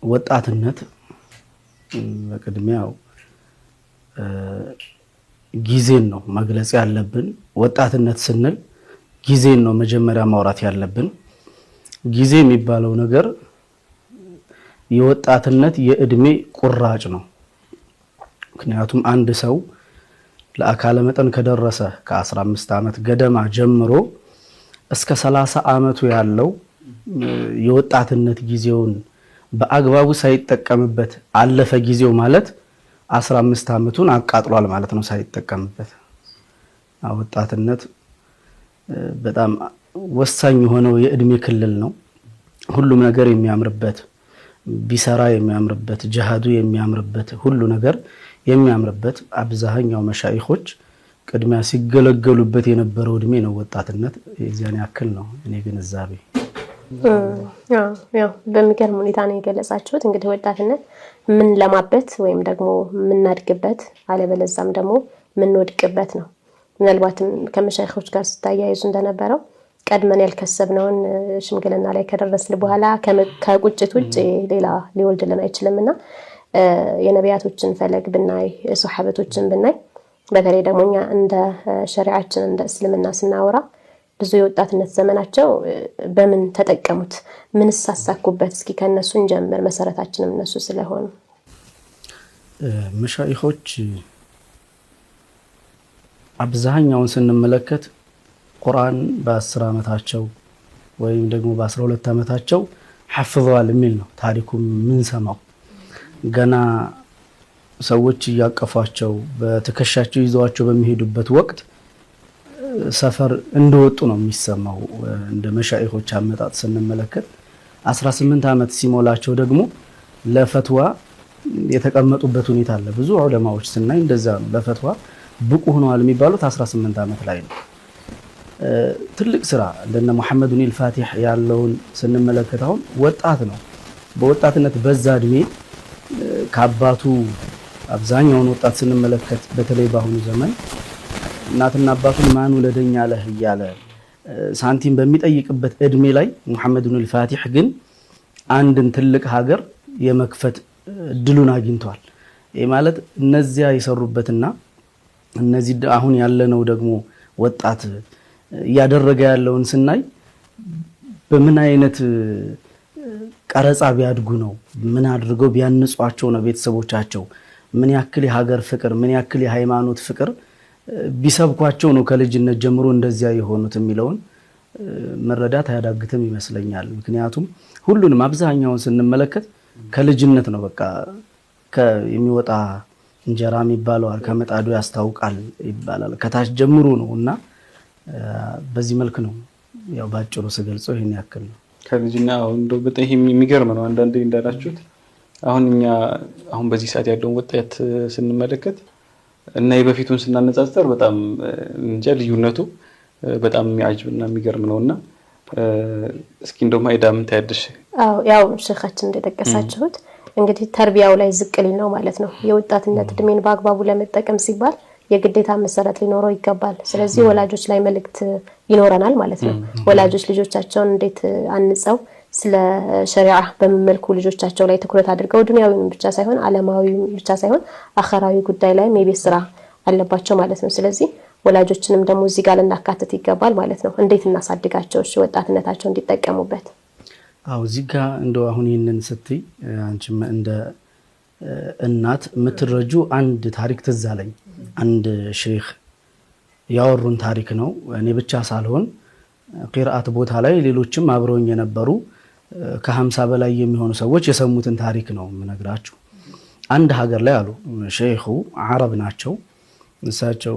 ወጣትነት በቅድሚያው ጊዜን ነው መግለጽ ያለብን። ወጣትነት ስንል ጊዜን ነው መጀመሪያ ማውራት ያለብን። ጊዜ የሚባለው ነገር የወጣትነት የእድሜ ቁራጭ ነው። ምክንያቱም አንድ ሰው ለአካለ መጠን ከደረሰ ከ15 ዓመት ገደማ ጀምሮ እስከ 30 ዓመቱ ያለው የወጣትነት ጊዜውን በአግባቡ ሳይጠቀምበት አለፈ ጊዜው ማለት 15 ዓመቱን አቃጥሏል ማለት ነው ሳይጠቀምበት። ወጣትነት በጣም ወሳኝ የሆነው የእድሜ ክልል ነው። ሁሉም ነገር የሚያምርበት፣ ቢሰራ የሚያምርበት፣ ጅሃዱ የሚያምርበት፣ ሁሉ ነገር የሚያምርበት፣ አብዛኛው መሻይኾች ቅድሚያ ሲገለገሉበት የነበረው እድሜ ነው ወጣትነት። የዚያን ያክል ነው እኔ ግንዛቤ። ያው በሚገርም ሁኔታ ነው የገለጻችሁት። እንግዲህ ወጣትነት የምንለማበት ወይም ደግሞ የምናድግበት አለበለዛም ደግሞ የምንወድቅበት ነው። ምናልባትም ከመሻይኾች ጋር ስታያይዙ እንደነበረው ቀድመን ያልከሰብነውን ሽምግልና ላይ ከደረስን በኋላ ከቁጭት ውጭ ሌላ ሊወልድልን አይችልም እና የነቢያቶችን ፈለግ ብናይ፣ ሶሐበቶችን ብናይ፣ በተለይ ደግሞ እኛ እንደ ሸሪዓችን እንደ እስልምና ስናወራ ብዙ የወጣትነት ዘመናቸው በምን ተጠቀሙት? ምንስ አሳኩበት? እስኪ ከእነሱ እንጀምር፣ መሰረታችንም እነሱ ስለሆኑ። መሻይኾች አብዛኛውን ስንመለከት ቁርአን በ10 ዓመታቸው ወይም ደግሞ በ12 ዓመታቸው ሐፍዘዋል የሚል ነው ታሪኩ የምንሰማው። ገና ሰዎች እያቀፏቸው በትከሻቸው ይዘዋቸው በሚሄዱበት ወቅት ሰፈር እንደወጡ ነው የሚሰማው። እንደ መሻይኾች አመጣጥ ስንመለከት 18 ዓመት ሲሞላቸው ደግሞ ለፈትዋ የተቀመጡበት ሁኔታ አለ። ብዙ ዑለማዎች ስናይ እንደዛ ነው። ለፈትዋ ብቁ ሆነዋል የሚባሉት 18 ዓመት ላይ ነው። ትልቅ ስራ እንደነ ሙሐመዱን አልፋቲህ ያለውን ስንመለከት አሁን ወጣት ነው። በወጣትነት በዛ እድሜ ከአባቱ አብዛኛውን ወጣት ስንመለከት በተለይ በአሁኑ ዘመን እናትና አባቱን ማን ውለደኝ አለህ እያለ ሳንቲም በሚጠይቅበት እድሜ ላይ ሙሐመዱን አልፋቲህ ግን አንድን ትልቅ ሀገር የመክፈት እድሉን አግኝቷል። ይህ ማለት እነዚያ የሰሩበትና እነዚህ አሁን ያለነው ደግሞ ወጣት እያደረገ ያለውን ስናይ በምን አይነት ቀረጻ ቢያድጉ ነው፣ ምን አድርገው ቢያንጿቸው ነው ቤተሰቦቻቸው፣ ምን ያክል የሀገር ፍቅር፣ ምን ያክል የሃይማኖት ፍቅር ቢሰብኳቸው ነው ከልጅነት ጀምሮ እንደዚያ የሆኑት የሚለውን መረዳት አያዳግትም ይመስለኛል። ምክንያቱም ሁሉንም አብዛኛውን ስንመለከት ከልጅነት ነው በቃ የሚወጣ እንጀራ የሚባለው ከምጣዱ ያስታውቃል ይባላል። ከታች ጀምሮ ነው እና በዚህ መልክ ነው ያው ባጭሩ ስገልጸው ይሄን ያክል ነው። ከልጅና አሁን እንደው በጣም ይሄ የሚገርም ነው። አንዳንዴ እንዳላችሁት አሁን እኛ አሁን በዚህ ሰዓት ያለውን ወጣት ስንመለከት እና የበፊቱን ስናነጻጽር በጣም እንጃ ልዩነቱ በጣም የሚያጅብና የሚገርም ነውና እስኪ እንደው ማይዳ ምን ታያለሽ? አዎ ያው ሼኻችን እንደጠቀሳችሁት እንግዲህ ተርቢያው ላይ ዝቅ ሊል ነው ማለት ነው። የወጣትነት እድሜን በአግባቡ ለመጠቀም ሲባል የግዴታ መሰረት ሊኖረው ይገባል። ስለዚህ ወላጆች ላይ መልእክት ይኖረናል ማለት ነው። ወላጆች ልጆቻቸውን እንዴት አንጸው ስለ ሸሪዓ በምን መልኩ ልጆቻቸው ላይ ትኩረት አድርገው ዱንያዊውን ብቻ ሳይሆን ዓለማዊውን ብቻ ሳይሆን አኸራዊ ጉዳይ ላይ የቤት ስራ አለባቸው ማለት ነው። ስለዚህ ወላጆችንም ደግሞ እዚህ ጋር ልናካትት ይገባል ማለት ነው። እንዴት እናሳድጋቸው እሺ ወጣትነታቸው እንዲጠቀሙበት? አዎ እዚህ ጋር እንደው አሁን ይሄንን ስትይ አንቺም እንደ እናት የምትረጁ አንድ ታሪክ ትዝ አለኝ። አንድ ሼክ ያወሩን ታሪክ ነው። እኔ ብቻ ሳልሆን ቂርአት ቦታ ላይ ሌሎችም አብረውኝ የነበሩ ከ50 በላይ የሚሆኑ ሰዎች የሰሙትን ታሪክ ነው የምነግራችሁ። አንድ ሀገር ላይ አሉ ሼኹ አረብ ናቸው እሳቸው።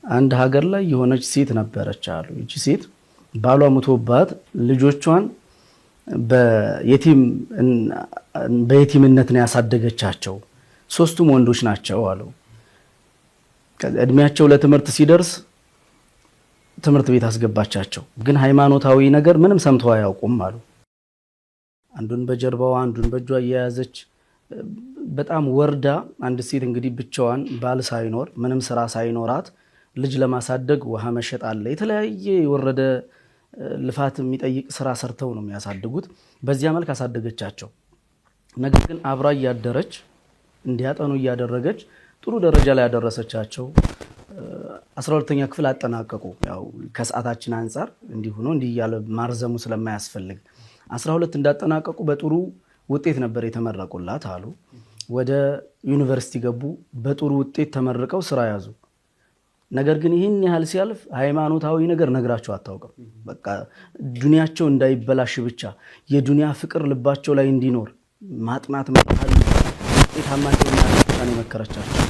አንድ ሀገር ላይ የሆነች ሴት ነበረች አሉ። ይቺ ሴት ባሏ ሞቶባት ልጆቿን በየቲምነት ነው ያሳደገቻቸው። ሶስቱም ወንዶች ናቸው አሉ። እድሜያቸው ለትምህርት ሲደርስ ትምህርት ቤት አስገባቻቸው። ግን ሃይማኖታዊ ነገር ምንም ሰምተው አያውቁም አሉ። አንዱን በጀርባዋ አንዱን በእጇ እየያዘች በጣም ወርዳ፣ አንድ ሴት እንግዲህ ብቻዋን ባል ሳይኖር ምንም ስራ ሳይኖራት ልጅ ለማሳደግ ውሃ መሸጥ አለ፣ የተለያየ የወረደ ልፋት የሚጠይቅ ስራ ሰርተው ነው የሚያሳድጉት። በዚያ መልክ አሳደገቻቸው። ነገር ግን አብራ እያደረች እንዲያጠኑ እያደረገች ጥሩ ደረጃ ላይ ያደረሰቻቸው። 12ኛ ክፍል አጠናቀቁ። ያው ከሰዓታችን አንጻር እንዲህ ሆኖ እንዲህ እያለ ማርዘሙ ስለማያስፈልግ 12 እንዳጠናቀቁ በጥሩ ውጤት ነበር የተመረቁላት አሉ። ወደ ዩኒቨርሲቲ ገቡ። በጥሩ ውጤት ተመርቀው ስራ ያዙ። ነገር ግን ይህን ያህል ሲያልፍ ሃይማኖታዊ ነገር ነግራቸው አታውቅም። በቃ ዱንያቸው እንዳይበላሽ ብቻ የዱንያ ፍቅር ልባቸው ላይ እንዲኖር ማጥናት መጣል ውጤታማ እንዲሆኑ ብቻ ነው የመከረቻቸው።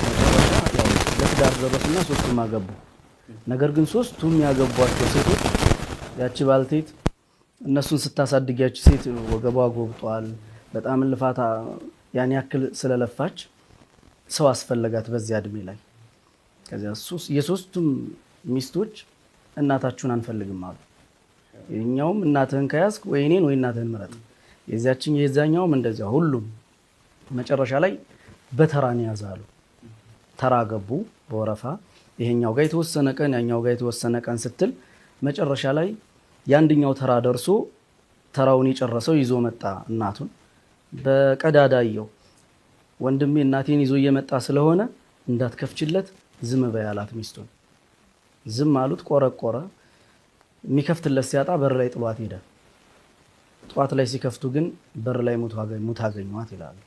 መጨረሻ ያው ለትዳር ደረሱና ሶስቱም አገቡ። ነገር ግን ሶስቱም ያገቧቸው ሴቶች ያቺ ባልቴት እነሱን ስታሳድግ ያቺ ሴት ወገቧ ጎብጧል። በጣም ልፋታ ያን ያክል ስለለፋች ሰው አስፈለጋት በዚያ እድሜ ላይ። ከዚያ የሶስቱም ሚስቶች እናታችሁን አንፈልግም አሉ። የኛውም እናትህን ከያዝክ ወይ እኔን ወይ እናትህን ምረጥ፣ የዚያችን የዛኛውም እንደዚያ፣ ሁሉም መጨረሻ ላይ በተራን ያዛሉ። ተራ ገቡ በወረፋ፣ ይሄኛው ጋር የተወሰነ ቀን ያኛው ጋር የተወሰነ ቀን ስትል መጨረሻ ላይ የአንደኛው ተራ ደርሶ ተራውን የጨረሰው ይዞ መጣ እናቱን። በቀዳዳ አየው። ወንድሜ እናቴን ይዞ እየመጣ ስለሆነ እንዳትከፍችለት ዝም በይ አላት ሚስቱን። ዝም አሉት። ቆረቆረ። የሚከፍትለት ሲያጣ በር ላይ ጥሏት ሄደ። ጠዋት ላይ ሲከፍቱ ግን በር ላይ ሙት አገኟት ይላሉ።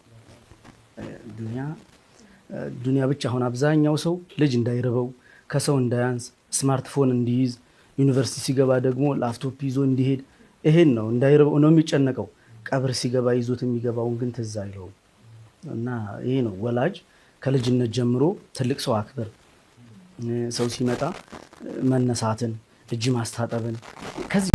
ዱንያ ብቻ አሁን አብዛኛው ሰው ልጅ እንዳይርበው፣ ከሰው እንዳያንስ፣ ስማርትፎን እንዲይዝ፣ ዩኒቨርሲቲ ሲገባ ደግሞ ላፕቶፕ ይዞ እንዲሄድ ይሄን ነው እንዳይርበው ነው የሚጨነቀው። ቀብር ሲገባ ይዞት የሚገባውን ግን ትዝ አይለውም። እና ይሄ ነው ወላጅ ከልጅነት ጀምሮ ትልቅ ሰው አክብር፣ ሰው ሲመጣ መነሳትን፣ እጅ ማስታጠብን ከዚህ